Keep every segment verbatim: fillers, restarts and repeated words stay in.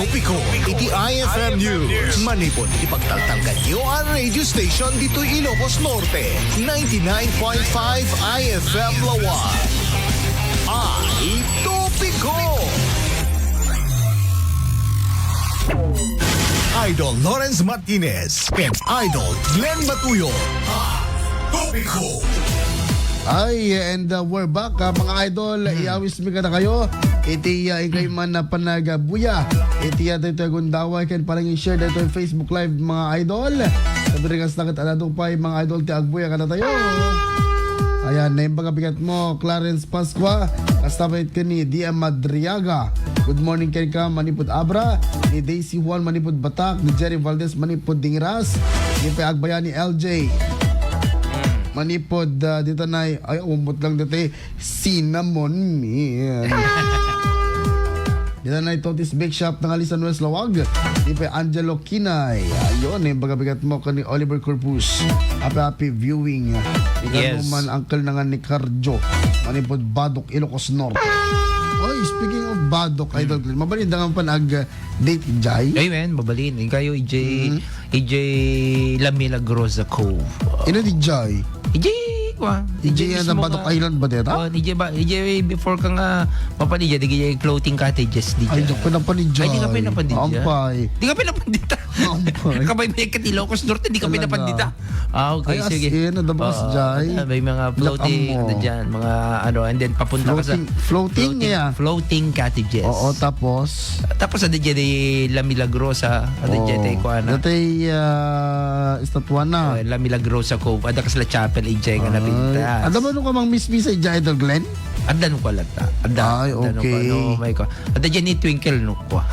Topiko iti I F M News. Manipud ipagtaltalkanyo a radio station ditoy Ilocos Norte, ninety-nine point five I F M Laoag. Ay Topiko! Idol Lawrence Martinez and Idol Glenn Matuyo. Ay Topiko! Ay, and, uh, we're back, ah, mga idol. Iawis mi kadakayo iti, ah, ikay man na panagabuya iti, ah, daytoy a gundaway ken parang i-share daytoy Facebook Live, mga idol. Kadrigas na ket alado pay, mga idol, ti agbuya kadatayo. Ayan, naimbag a bigat mo, Clarence Pascua, kasta met ken ni D M Madriaga. Good morning kenka, manipud Abra, ni Daisy Juan manipud Batak, ni Jerry Valdez manipud Dingiras, ni pay agbayani L J. Manipud, ah, dita nay, ay, umot lang dita, cinnamon man. Dita nay Totis Bake Shop, nangali San Wes Laoag. Ni pay Angelo Kinay. Ayun, eh, bagabigat mo ken ni Oliver Corpus. Happy, happy viewing. Ikaw Yes. naman, Uncle nangan ni Carjo. Manipud Badok, Ilocos Norte. Oy, speaking of Badok, Idol Glenn, mabalin da nga pan ag, ah, date, Jai? Ay, men, mabalin. Ikayo, I J, Mm. I J La Milagrosa Cove. Ino di Jai? I J, kwa. I J I J yan, mismo Badok nga. Island ba deta? Oh, I J ba, I J before ka nga, mapan I J, di I J floating cottages, di Ay, Jai. Di ko napan I J. Ay, di ka pa napan di Jai. Ampay. Di ka pa napan dita. Ampay. Kabay may kat Ilocos Norte, di ka pa Talaga. napan dita. Ah, okay, Ay, as sige. in, nadabas, Oo, Jai. May mga Black floating, amo. ano dyan, mga ano, and then papunta ka sa Floating, floating, floating, yeah. floating cottages. Oo, tapos? Tapos, ano dyan, eh, La Milagrosa, ano dyan, Oo. eh, kuha na. Dati, ah, Estatuana. Oh, La Milagrosa Cove. Ada kas La Chapel, ijay nga Ay. napintas. Ada ba nung kamang mismisa, ijay, Idol Glenn? Ada nung kwalata. Ada, Ay, ada nung okay. ano, may ko. Ada dyan ni Twinkle, no? Kwa.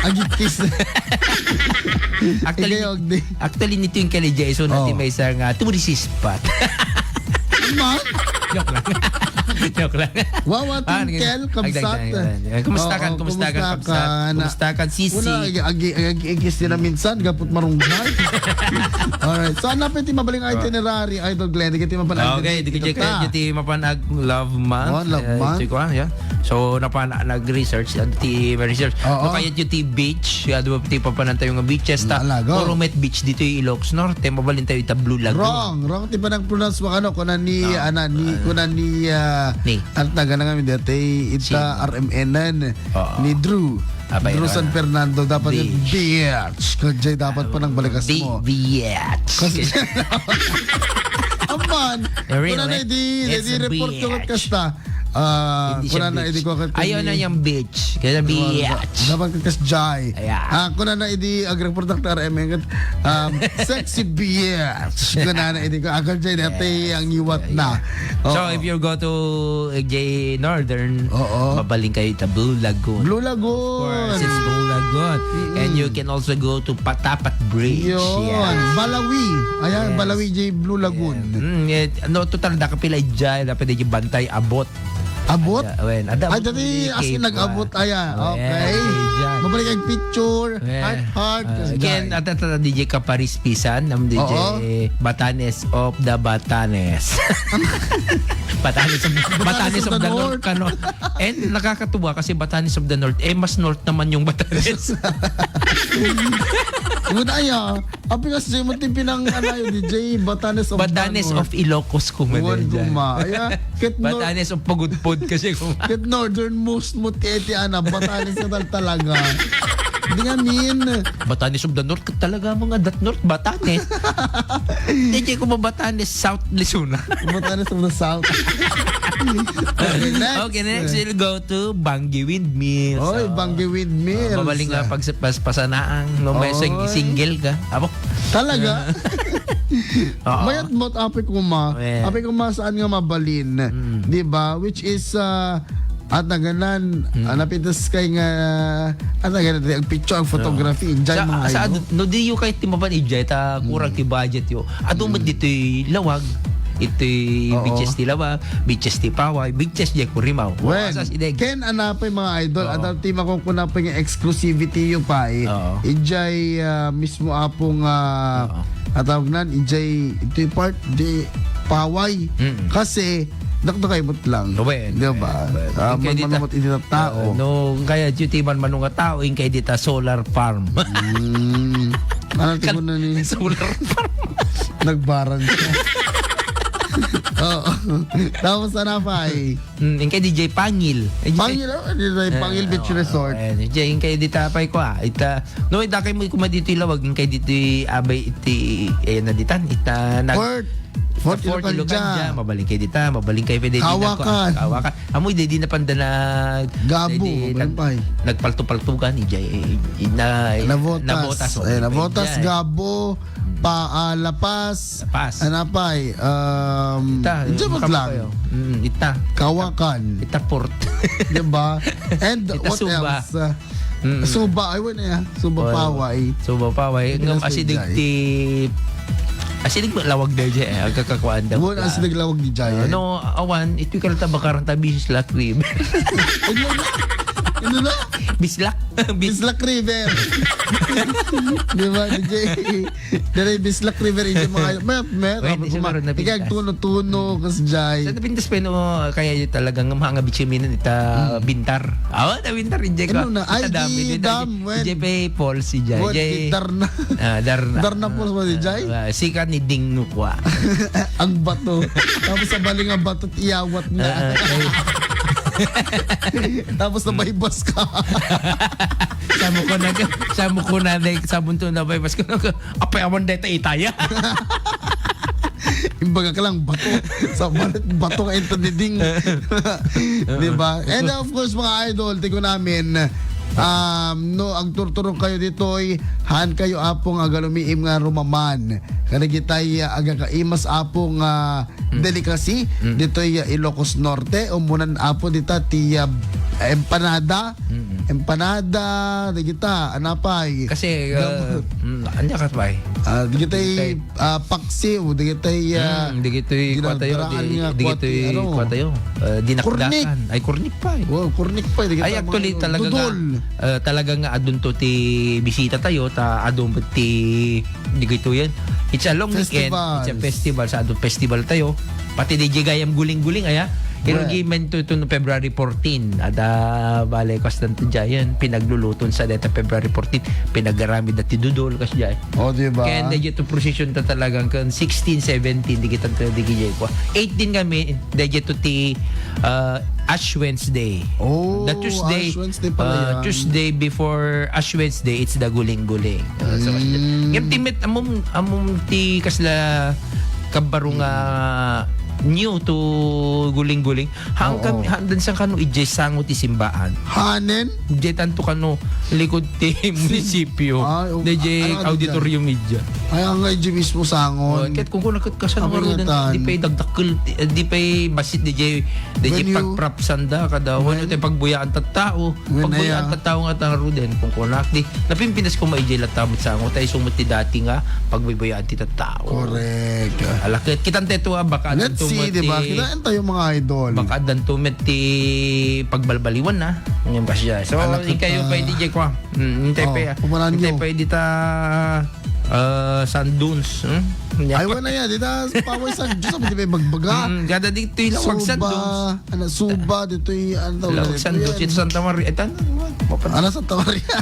Agikis. Actually, Ikaw, Agdi. actually, ni Twinkle, ijay, so, Oh. natin may isa nga tourist spot. Man? Joke lang. Joke lang. Wawa, Ah, Twinkle, naging- kamsat. Ay, ay, ay, ay. Kumusta ka? Oo, Kumusta ka, kumusta kamsat? ka? Na- Kumusta ka, Sisi? Wala, ag-, ag-, ag-, ag-, sila minsan, gapot marunggay. Alright. So, ano pa iti mabaling Ah. itinerary, Idol Glenn? Di ka ti mapan-, Okay, di di ka ka. di ka ti mapan-ag love month. Oh, love Eh, month. check ko, ah, yeah. So, napan-, nag-research, ah, ti research. Oo. No, kaya ti beach, ya, di ba, ti papanan tayo nga beaches, ta, Alago. puro met beach dito yung Ilocos Norte, mabalin tayo ita Blue Lagoon. Wrong. Wrong ti panag-pronounce mo, ano, kuna ni, No. ana, ni, Ah. kuna ni, ah, Ni. ano taga na kami dati, ita Sino? R M N-an, Oo. ni Drew. Abay, Drew ano San na? Fernando, dapat Beach. yung beach. Kajay dapat Ah, panang balikas di mo. beach. Kasi, aman, Really? kuna na di, It's di a report ko beach. kasta. Ah, Hindi siya kuna na beach. di ko kat-, Ayaw na niyang beach. Kaya Dapat, beach. dapat ka kas Jai. Ayan. Ah, kuna na idi agreport ng R M N, um, sexy beach. Kuna na idi ko, agal Jai, dati Yes. ang iwat na. Ayan. So, Oo. if you go to, eh, J Northern, Oo. mabaling kayo ita Blue Lagoon. Blue Lagoon. Of course, it's Blue Lagoon. Mm-mm. And you can also go to Patapat Bridge. Yun. Yes. Balawi. Ayan, Yes. Balawi, J Blue Lagoon. Yeah. Mm, eh, no, total, nakapila dyan, dapat di bantay, abot. Abot? Ada, wen, ada Ay, abot dati, ni as in, Cape nag-abot, One. Aya. Wen, Okay. okay, dyan. Mabalik ang picture. Wen. Heart, heart. Ah, Kasi again, dyan. At, at, at, D J Kaparispisan, ng D J Oo. Batanes of the Batanes. Batanes of, Batanes Batanes of of the the North, North. Kano. And nakakatuwa kasi Batanes of the North, eh, mas North naman yung Batanes. Good aya. Api kasi mo ti pinang-, ano, yung D J, Batanes of Batanes Danor. Of Ilocos, kumare Wan dyan. Guma. Aya, ket nor-, Batanes of Pagudpod kasi kung Ket northernmost mo ti eti, ana, Batanes na tal-, talaga. Di nga, min. Batanes of the North, talaga mga that North, Batanes. Di, di ko ba Batanes, South Luzon. Batanes of the South. Okay, next. Okay, next, we'll go to Banggi Windmills. Oy, So, Banggi Windmills. ah, mabaling nga pag-, pas-, pasanaang, no, may Oy. sing-, single ka. Apo. Talaga? Oo. Mayat mo, api kuma. Well. Api kuma saan nga mabalin. Mm. Di ba? Which is, ah, at naganan, Mm. ah, napitas kay nga, at naganan, ang picture, ang Oo. photography, enjoy Sa, mga sa, ayo. No, di yung kahit timapan, enjoy, ta, kurang Mm. ti budget yo. Adu met Mm. ditoy lawag, itoy Oo. beaches ti lawag, beaches ti Paway, beaches di Curimaw. Wen, Asas ideg. Ken, ana pay mga idol, Oo. adal ti makukuna pay nga exclusivity yo pay. Oo. Ijay, ah, mismo apo nga Oo. atawag nan, ijay, itoy part, di Paway. Mm. Kasi, dakdakay met lang. Wen, di ba? Wen. Ah, inkay dita, manmanumot iti tao. Ah, no, kaya dito ti manmano nga tao, inkay dita solar farm. Hmm. Ano ti Kal-, kuno ni? Solar farm. Nagbarang siya. Oo. Tapos, ano pa, eh? Hmm, inkay D J Pangil. Eh, D J Pangil, oh, D J Pangil Beach Resort. Eh, D J, inkay dita pay ko, ah. Ita, no, ita kay mo kuma dito ilawag, inkay dito abay iti, eh, na ditan, ita, nag-, Fort. Fort Ilocanja. Mabalin kay dita, mabalin kay pwede dita. Kawakan. Kawakan. Amoy, di, di na panda nag-, Gabo, di, di, mabalin nag-, pay. Nagpalto-paltugan, ijay, eh, na, Nabotas. Nabotas, oh, eh, Nabotas, ijay. Gabo, pa, ah, La Paz. La Paz. Ano pay, um, ita, ijay, makapa lang. Kayo. Mm, ita. Kawakan. Ita Port. Di ba? And ita what Suba. Else? Ah, Mm. Suba, ay, wala ya. Suba Wala. Paway. Suba Paway. Ngem asideg ti, asideg met lawag da dyan, eh. Agkakakuan da. Wala, asideg lawag di dyan. No, awan, ito yung kalta bakaran ta Bislak River. Ano na? Ano na? Bislak. Bis- Bislak River. Di ba, D J? Dere Bislak River, ijay mga, mer-, mer-, Pwede siguro na ikaw pintas. Tuno-tuno, kas jay. Sa napintas pa yun, oh, kaya yun talagang mga bitsiminan ita Mm. bintar. Awa, ta bintar, ijay ko. Ano na? Ay, ita dam, di ita dam, dam, wen. Ijay pa falls, ijay. Wen, Jay. Di Darna. Ah, Darna. Darna falls ba, di jay? Ah, sikat ni Ding Nukwa. Ang bato. Tapos sa baling ang bato, iyawat na. Ah, okay. Tapos nabaybas ka. Sabi ko na, sabi ko na, sabi ko na, baybas ko na. Apay awan deta itaya. Imbaga ka lang, bato. Sa balit, bato ka intendiding. Di ba? And of course, mga idol, tigo namin, um, no, agturturong kayo ditoy, haan kayo, Apo, nga agalumiim nga rumaman. Kadagitay, ah, agakaimas, Apo, nga Mm. delicacy, Mm. ditoy, ah, Ilocos Norte, umunan, Apo, dita ti, ah, empanada, Mm. Empanada, dagita, anapay. Kasi, Gam- uh, mm, anya ka pay? Ah, dagitay, Dagitay. Ah, paksiw, dagitay, ah, Mm, dagitoy, dinagdaraan kuwatayo, di-, nga dagitoy, kuwati-, ano? Kuwatayo, uh, dinakdakan. Kurnik. Ay, kurnik pay. Wow, kurnik pay, dagita Ay, actually, mga talaga nga, dudol. Uh, talaga nga adunto ti bisita tayo, ta adun ti, dagito yan. It's a long weekend, it's a Festivals. Festival, sa adun festival tayo. Pati di jay gayam guling-guling, aya? Well. Irugi man to, to February fourteen. Ada, bale, kastan to dyan. Pinagluluton sa deta February fourteen. Pinagaramid na ti dudol, kas dyan. Oh, di ba? Kaya na dyan to procession ta talagang kan sixteen, seventeen, di kita to, di kita kwa. Eighteen kami, na dyan to ti, uh, Ash Wednesday. Oh, The Tuesday, Ash Wednesday pala uh, yan. Tuesday before Ash Wednesday, it's the guling-guling. Uh, so, Mm. Ngem ti met, amom, amom ti kasla kabaro nga new to guling-guling. Haan Oo. Kami, haan dan sa kano, ijay sango ti simbaan. Hanen? Ijay tanto kano, likod ti munisipyo. Ah, o-, Ijay ano ka auditorium ijay. Ay, ang ijay mismo sangon. Oh, ket kung kuna ket kasano Sabi nga nga dan, tan. Di pay dagdakkel, di, di pay basit, di jay, di jay When you pagprapsan da, kada, When? Wano tayo pagbuyaan tattao. When Pagbuyaan aya? Tattao nga tang ruden, kung kunak, di, napimpinas ko maijay latta met sango, tayo sumot ti dati nga, pagbuyaan ti tattao. Correct. Ala, kit-, kitan tayo to, ah, baka Let's adun to see, met di ba? Ti Kitaen tayo, mga idol. Baka adun to met ti pagbalbaliwan na. Yung kasya. So, Ala, ikayo kita. Pa, D J ko, ah. Mm, intay Oh, pa, pumanan intay nyo. Pa, di ta, ah, sand dunes. Hmm? Ay, wala yan. Di ta, paway sand dunes. Di ba, bagbaga? Mm, kada di ito yung lawag sand Suba. Dunes. Ano, Suba, dito'y, ano tawag Lawag na San dito Dulce, yan? Santa Maria. Ito, ano, ano, ano? Ano, Santa Maria?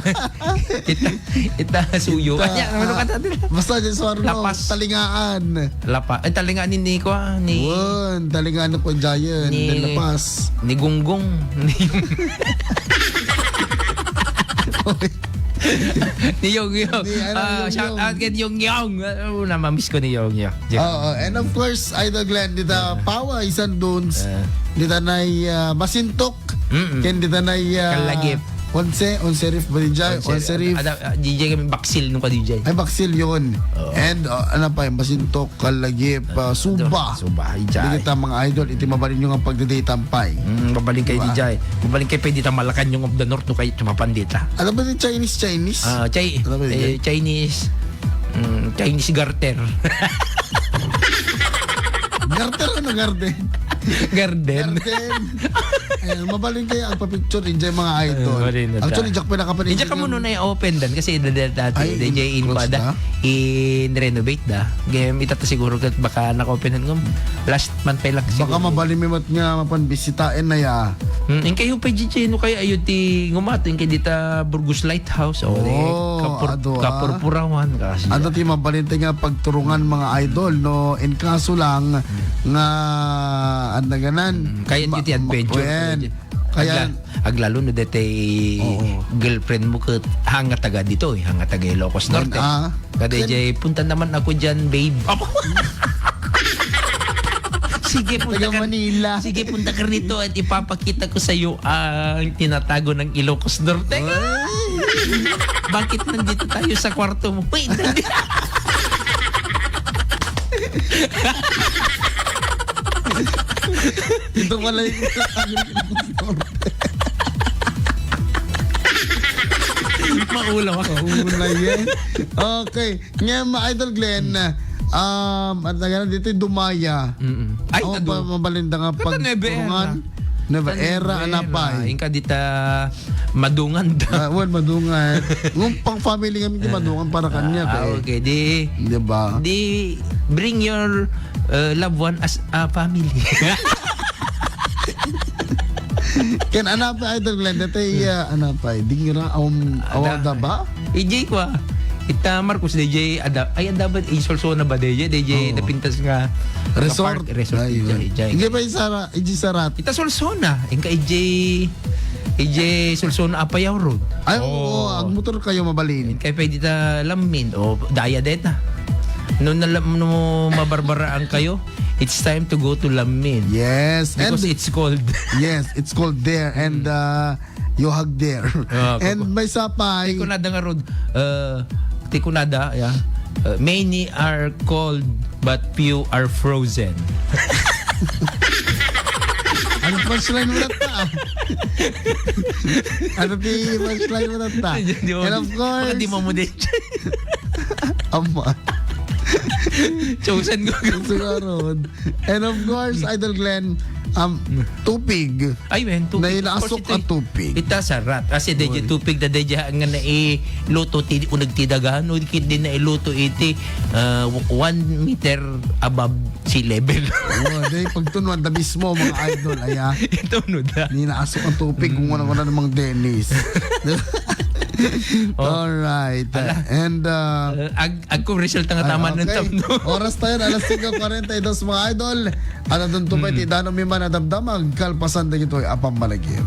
Ita, ita, suyo. Ita, Kanya, ano ah, ka dati? Basta dyan sa ano, La Paz. Talingaan. La Paz. Ay, Talingaan ni Nico, ah, ni Wan, Talingaan ni Kuya Giant, Ni, then La Paz. Ni Gunggong. Okay. Ni Yong Yong. Ni, ano, Ah, Yong shout Yong. Out kay Yong Yong. Ah, oh, na-miss ko ni Yong Yong. Oo, and of course, Idol Glenn, dita Ah. Paway, San Dunes, Ah. dita nay, ah, Masintok, Mm-mm. ken dita nay, ah, Kalagip. Onse, Onse Reef ba di jay? Onse, Onse Reef. Ada, ah, D J kami, Baksil, nung ka D J. Ay, Baksil yun. Oo. And, ah, ano pa yun? Masintok, Kalagip, ah, Suba. Suba, ijay. Di kita mga idol, iti mabalin nyo nga pagdidaytan pay. Mm, mabalin kayo Diba? D J. Mabalin kayo pwede ta Malacañang of the North, no kayo tumapan dita. Ano ba yung Chinese, Chinese? Ah, Chi-, Ano ba yun? Eh, Chinese, mm, Chinese garter. Garter o na garden? Garden. Garden. Ayan, mabalin kayo agpa-picture, enjoy mga idol. Ah, mabalin na ta. Actually, diak pinakapan Diak ka enjoy muna na i-open dan kasi da-, da-, dati, Ay, D J in in-, close pa da. da. In-renovate da. Game, itata siguro kat baka naka-open han ngem. Last month pa lang Baka siguro. mabalin mi met nga mapan bisitaen na ya. Hmm, in kayo pa, D J, no kaya ayo ti ngumato, in kay dita Burgos Lighthouse, o, Oh, kapur-, ado, ah. kapurpurawan, kasi. Ado ti mabalin ti nga pagturungan mga idol, no? In kaso lang nga, anda ganan. Mm, kaya Ma-, ti adventure, ma-, wen. kaya Kaya Agla-, aglalo no detay Oo. girlfriend mo ket hanga taga dito, eh, hanga taga Ilocos Wen, Norte. ah. Kada Ken- jay, "Punta naman ako dyan, babe." Apo. Sige, punta Taga ka, Manila. sige, punta ka rito at ipapakita ko sa'yo ang tinatago ng Ilocos Norte. Ay. Bakit nandito tayo sa kwarto mo? Wait, nandito. Ito pala yung tinatago ng Ilocos Norte. Maulaw ako. Maulaw yan. Okay. Ngayon, ma-, Idol Glenn, um, at nagano dito yung Dumaya. Mm-mm. Ay, Ako nadu- pa, mabalinda nga Kata Nueva pagturungan. Era. Nueva Kata Era, Nueva Era. Anapay. Inka dita madungan da. Ah, well, madungan. Yung pang family kami, di Ah. madungan para kanya, Ah, eh. okay. Di, Di ba? di bring your, uh, loved one as a family. Ken anapay, Idol Glenn, dati, ah, anapay, dingra, um, Ada. Awada ba? D J ko, ah. Ita Marcos, D J ada, ay, ada ba? Isolsona ba, D J? D J Oo. napintas nga Resort. Park, resort, Ayun. D J, D J. Hindi ba yung Sara-, D J Sarat? Ita Solsona. Inka D J, D J Solsona, Apayao Road. Ay, oo, Oo. agmotor kayo, mabalin. Kaya pwede ta lamin. O, daya deta. No, nalam-, no mabarbaraan kayo, it's time to go to lamin. Yes, Because and it's cold. Yes, it's cold there. And, Mm. uh, you hug there. Ah, And kapo-, may sapay. Ti kunada nga road, uh, ti kunada, yeah. Uh, many are cold, but few are frozen. Ano punchline mo na ta? Ano ti punchline mo na ta? Di mo And of di, course, baka di mo mo din. Ama. Chosen ko. Siguro. And of course, Idol Glenn, um, tupig. Ay, men, tupig. Nailasok Of course, ito ang tupig. Ita Sarat. Kasi D J Oy. tupig na D J nga nailuto ti unag ti daga, no, kit din nailuto iti, uh, one meter above sea level. Oh, day, pagtunuan da mismo, mga idol, aya. Ito, no, da. Ninaasok ang tupig kung Mm. wala-wala namang Dennis. Oh. Alright. Ala. And, uh, Uh, ag-, agko resulta nga Ay, taman ng okay. tamno. Oras tayo, alas singko kwarenta y dos, mga idol. At nandun to pa Mm. iti Dano Mi Man a Damdama, kalpasan da ito, apang malagip.